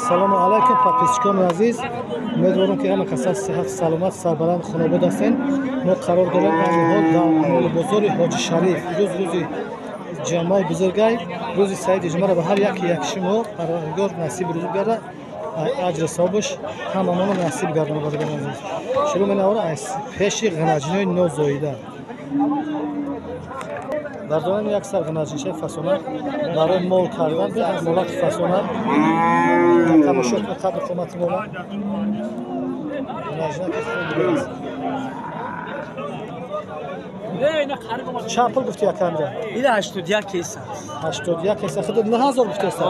Ассалому алайкум, подписчикони азиз. Умедворам, ки ҳама каса сиҳат, саломат, сарбаланд, хонобод ҳастед. Мо қарор дорем айни ҳол дар молбозори Ҳоҷи Шариф. Рӯз рӯзи ҷамъаи бузургай, рӯзи саиди ҷумъаро ба ҳар яке як шумо Парвардигор насиб рӯз гардад, аҷру савобаш ҳамамонро насиб гардонад, бародарони азиз. Шурӯъ менавора аз пеши ғанаҷинои нозоида. Бародарон, як сар ғанаҷиншаи фасона барои мол кардан, молаки фасона. Тамошо кунед қадр қомати мола. Ғанаҷинаки хуб будааст. Чанд пул гуфти якамира? Ила 81 кеса. 81 кеса. Худ 9000 гуфтеста.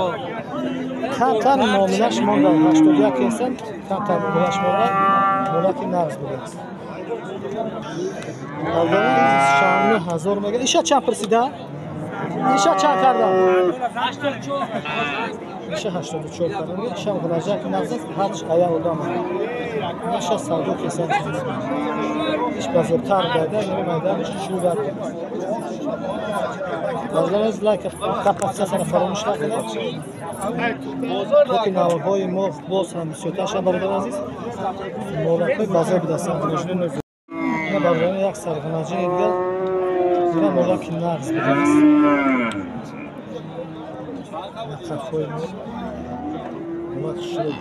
Камтар муомилаш монда. 81 кеса, камтар муомилаш монда. Молаки нағз будааст. Бародарон, 9000 мега. Иша чанд пурсида? Иша чанд карда? 84. Иша 84 карда. Иша ғанаҷаки нағз аст, ҳарч ая одам. Наша савдо кеса. Иш базортар гайда, майданиш шурӯъ кард. Бародарон, лайк, подписаться фаромӯш накунед. То ки наворҳои мо боз ҳам бисёртар шаванд, бародарон азиз. Молакҳои базор будастанд. Ина бародарон, як сар ғанаҷини дигар, ина молаки нағз будааст. Қафои мол молак шуд.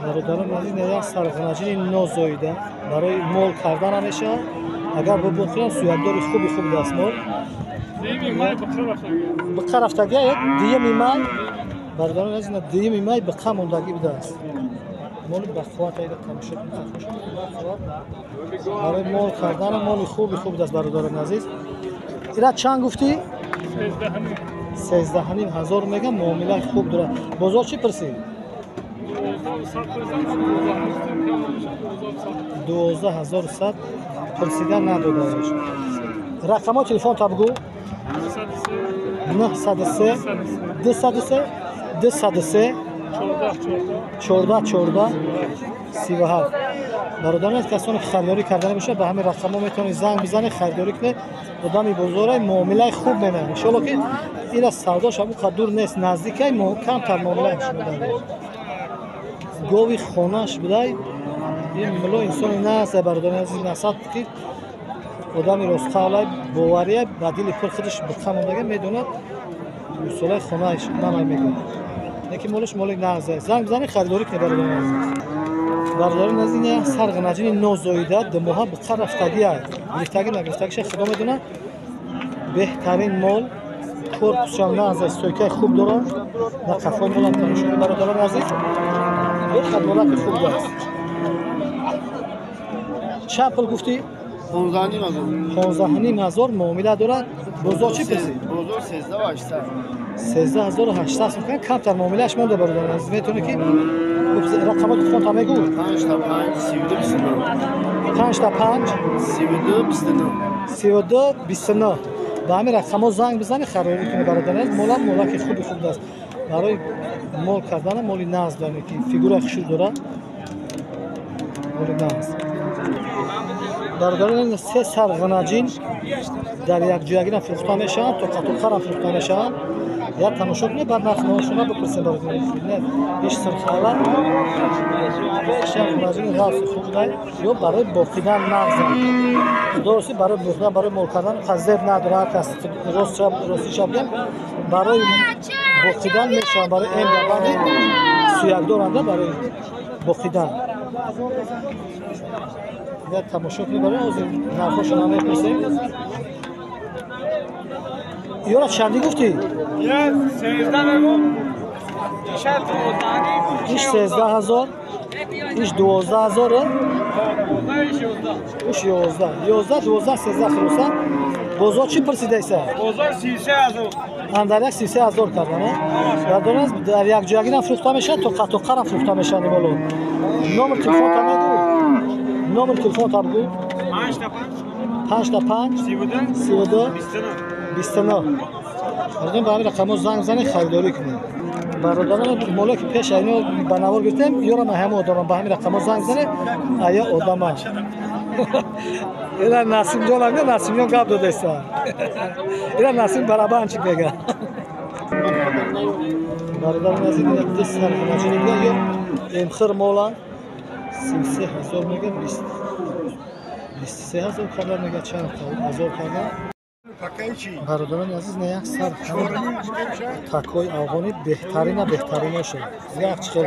Бародарон азиз, як сар ғанаҷини нозоида барои мол кардан ҳам мешавад. Агар бубухӯрам, суякдори хуби хуб будааст мол. Биқа рафтагӣ дуюми май, бародарон азиз, дуюми май биқа мондагӣ будааст. Моли бақувват айда тамошо кунед. Барои мол кардан моли хуби хуб будааст, бародарон азиз. Ира чанд гуфтӣ? 13,500 мега, муомилаи хуб дорад. Бозор чӣ пурсид? 12100 пурсида надодааш. Рақамҳои телефонта бигӯ. 903 203 203 14 14 37. Бародарон, касоне ки харидорӣ кардани бошад, ба ҳамин рақамҳо метавонед занг бизанед, харидорӣ кунед. Одами бозора муомилаи хуб менамояд. Иншоалло ки ира савдош ҳам он дур нест, наздикай, камтар муомилаи шумо. Гови хонаш будай, ин муло инсони наст, бародарони азиз, насаб ки одами ростқавлай, бовария, ба дили пур худаш биқа мондага медонад, усулаи хонааш мамай мегӯяд. Лекин молаш моли нағз аст. Занг бизанед, харидорӣ кунед, бародарони азиз. Бародарони азиз, як сар ғанаҷини нозоида, думоҳа биқа рафтагӣ аст. Гирифтагӣ нагирифтагиша худо медонад. Беҳтарин мол, корпусшам нағз аст, стойкаи хуб дорад. На қафои молам тамошо кунед, бародарони азиз. Бехад молаки хуб аст. Чанд пул гуфтӣ? 15,500. 15,500 муомила дорад. Бозор чӣ пурсид? Бозор 13,800. 13,800 сом кан, камтар муомилааш монда, бародарон азиз. Метавонед ки рақамҳои телефонта мегӯ? 5 та 5 32 29. 5 та 5 32 29. 32 29. Ба ҳамин рақамҳо занг бизанед, харидорӣ кунед, бародарон азиз. Молам молаки хуби хуб аст. Барои мол кардан моли нағз дорад, ки фигураи хушур дорад. Моли нағз. Бародарон, се сар ғанаҷин дар якҷоягӣ фурӯхта мешаванд, то қатоқарам фурӯхта мешаванд. Як тамошо кунед, баъд нархномашонро бипурсем, бародарон. Иш сирхала ғанаҷини ғафси хуб будай, ё барои боқидан нағзанд. Дурусти барои боқидан, барои мол кардан зеб надорад. Ҳар кас ростиша бигем, барои боқидан мешаванд, барои эм дар банди суякдоранда, барои боқидан. Як тамошо кунед, барои ҳозир нархҳошонро мепурсем. Ёра чандӣ гуфтӣ? Иш 13,000, иш 12,000, уш 11. 11, 12, 13 хулоса. Бозор чӣ пурсидаиса? Бозор 33,000. Андар як 33,000 кардан, бародарон, дар якҷоягӣ фурӯхта мешавад, то қатоқарам фурӯхта мешаванд боло. Номер телефонта мегӯ? Номер телефонта бигӯ. 5 та 5 5 та 5 32 32 29. 29. Бародарон, ба ҳамин рақамҳо занг бизанед, харидорӣ кунед. Бародарон, моле ки пеш айно ба навор гирифтем, ёрам ҳама одамам ба ҳамин рақамҳо занг бизанед, ая одама. Ина Насимҷон ам, Насимҷон гап додеста. Ина Насим барабанчик мега. Бародарон азиз, ина ду сар хонаҷини дига ё эмхир мола 33 ҳазор мега, 23 ҳазор кардан мега, чанд ҳазор кардан. Бародарони азиз, на як сар такои афғонӣ беҳтарина беҳтариноша. Як чӣ хел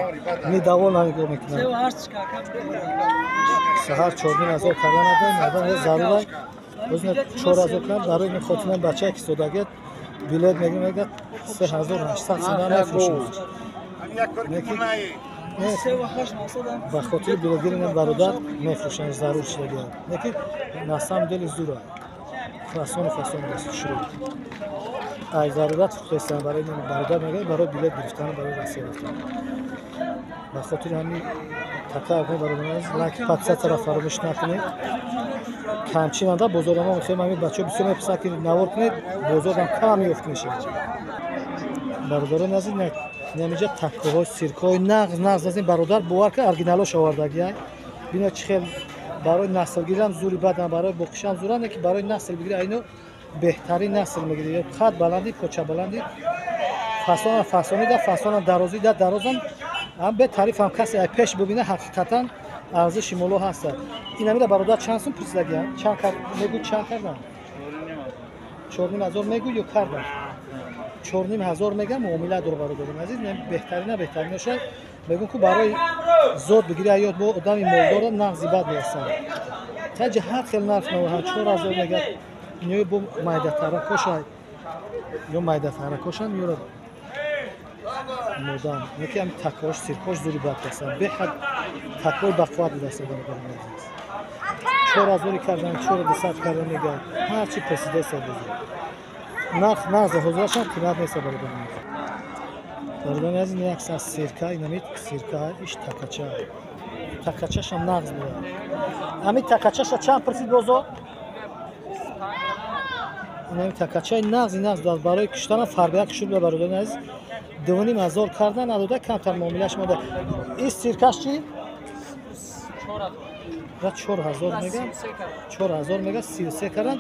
недовольна нигоҳ мекунад. Саҳар 4 ҳазор кардан надоем, мардам зарура озна 4 ҳазор кунам барои ин хотинам бачае ки содагет билет мегирем, мега 3800 сомон мефурӯшем. Ба хотири билетгири ин бародар мефурӯшанд, зарур шудагиа. Лекин на самом деле зура. Фасону фасон даст шурӯъ. Ай зарурат фурӯхтаистанд барои ин бародар мега барои билет гирифтан, барои Россия рафтан. Ба хотири ҳамин така афғон бародарон азиз, лайк подписатсияро фаромӯш накунед. Камчинанда бозорама мехоҳем ҳамин бачаҳо бисёр мепурсанд ки навор кунед, бозорам кам ёфт мешавад. Бародарон азиз, намиҷа таккоҳои сиркҳои нағз нағз аз ин бародар бовар кар оригиналош овардагия. Бино чӣ хел барои наслгирам зури бадам, барои боқишам зурам, ки барои насл бигири айно беҳтарин насл мегири. Қад баланди, поча баланди, фасона фасонида, фасона дарозида, дарозам ҳам бе тариф ҳам касе ай пеш бибина ҳақиқатан арзиши моло ҳаста. Ин амира бародар чанд сум пурсидагия? Чанд кар мегӯ, чанд кардан? 4 ҳазор мегӯ ё кардан? 4 ҳазор мега, муомила дор бародарон азиз, беҳтарина беҳтариноша. Мегӯм ку барои зод бигири аёд бо одами молдора нағзи бад мерасад. Таҷи ҳар хел нарх навоҳанд, 4 ҳазор мега, ё бо майдатаракоша ё майдатаракошам ёра модам. Яке ҳами такош, сиркош зури бад ҳастанд. Беҳад такои бақувват будаст бародарон азиз. 4 ҳазори кардан, 4200 кардан мега, ҳар чи пурсидаеста бозор. Нарх нағз ҳозирашам қимат нест бародарон азиз. Бародарони азиз, як сар сирка, инамид сирка, иш такача. Такачашам нағз буда. Ҳамин такачаша чанд пурсид бозор? Инами такачаи нағзи нағз буда. Барои куштанам фарбияк шуд буда бародарони азиз. 2,5 ҳазор кардан надода, камтар муомилаш монда. Ин сиркаш чӣ? 4 ҳазор мега, 4 ҳазор мега, 33 кардан.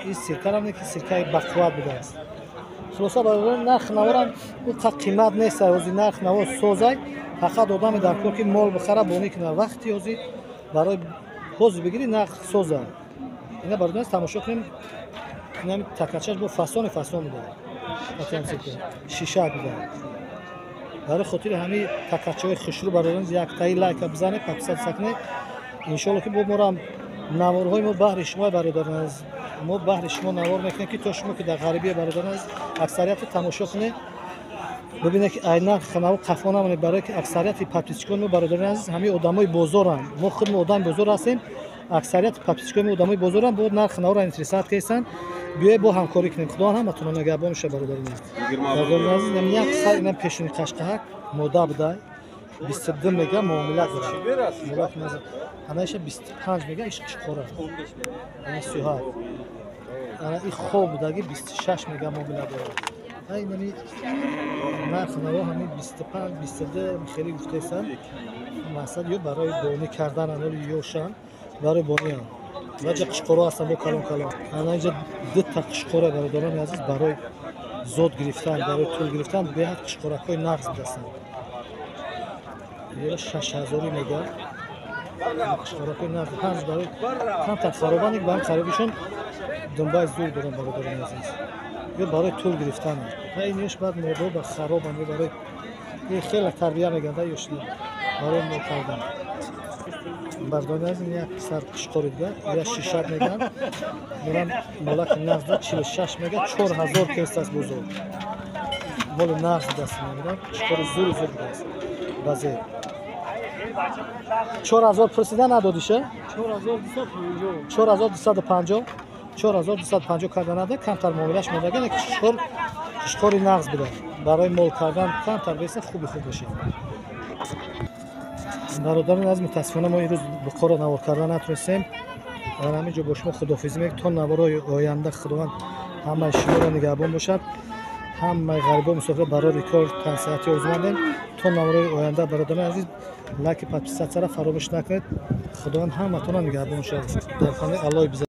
Ин сиркарам ки сиркаи бақувват будааст. Хулоса бародарон, нарх наворам он қад қимат нест. Ҳозир нарх навор созай, фақат одаме дар кор ки мол бихара, бонӣ кунад. Вақти ҳозир барои ҳозир бигири нарх созай. Ина бародарон тамошо кунем, инами такачаш бо фасони фасон буда. Шиша буда. Барои хотири ҳамин такачаҳои хушрӯ бародарон яктаи лайка бизанед, подписатсия кунед. Иншоалло ки бо морам наворҳои мо баҳри шумо бародарон азиз, мо баҳри шумо навор мекунем ки то шумо ки дар ғарибия бародарон азиз аксарияти тамошо кунед, бибинед ки ай нарх наво қафо намонед, барое ки аксарияти подписчикони мо бародарон азиз ҳамин одамои бозоранд. Мо худ мо одами бозор ҳастем, аксарияти подписчикони мо одамои бозоранд, бо нарх наворо интересат кестанд. Биёед бо ҳамкорӣ кунем. Худо ҳаматонро нигаҳбон шавад бародарон азиз. Бародарон азиз, инам як сар инам пешони қашқаҳак мода будай. 22 мега муомила дорад. Муомила назар. Анаиша 25 мега, иш қишқора. Ана 37. Ана и хоб будаги 26 мега муомила дорад. Ай инами нарх наво ҳамин 25, 22 хеле гуфтаистанд. Мақсад ё барои бонӣ кардан аноли ёшан, барои бониам. Ваҷа қишқоро ҳастанд бо калон калон. Ана инҷа дута қишқора бародарони азиз барои зод гирифтан, барои тул гирифтан беҳад қишқоракҳои нағз будастанд. Ёра 6 ҳазори мега. Қишқоракҳои нағз ҳанӯз барои камтар харобанд, ба ҳам харобишон думбаи зур доранд бародарони азиз. Ё барои тул гирифтан. Ва ин ёш баъд модо ба харобанд, ё барои ин хеле тарбия меганда ёш барои мол кардан. Бародарони азиз, як сар қишқори дигар, я шишак меган. Мурам молаки нағз 46 мега, 4 ҳазор кест аст бозор. Моли нағз даст мегирам, қишқори зури зур будааст. Базе 4 ҳазор пурсида надодиша? 4250. 4250 карда нада, камтар муомилаш мондага, ки қишқори нағз буда. Барои мол кардан камтар беса хуби хуб бошад. Бародарон аз мутаассифона мо имрӯз Бухоро навор карда натунистем. Дар ҳамин ҷо бо шумо худоҳофизӣ мекунем то наворҳои оянда. Худованд ҳамаи шуморо нигаҳбон бошад. Ҳамаи ғарибо мусофир барори кор тансиҳатӣ орзумандем. То То наврои оянда, бародарони азиз, лайки, подписаться ра фаромӯш накунед. Худованд ҳаматона нигаҳбон шавад. Дар хонаи Аллоҳи биза.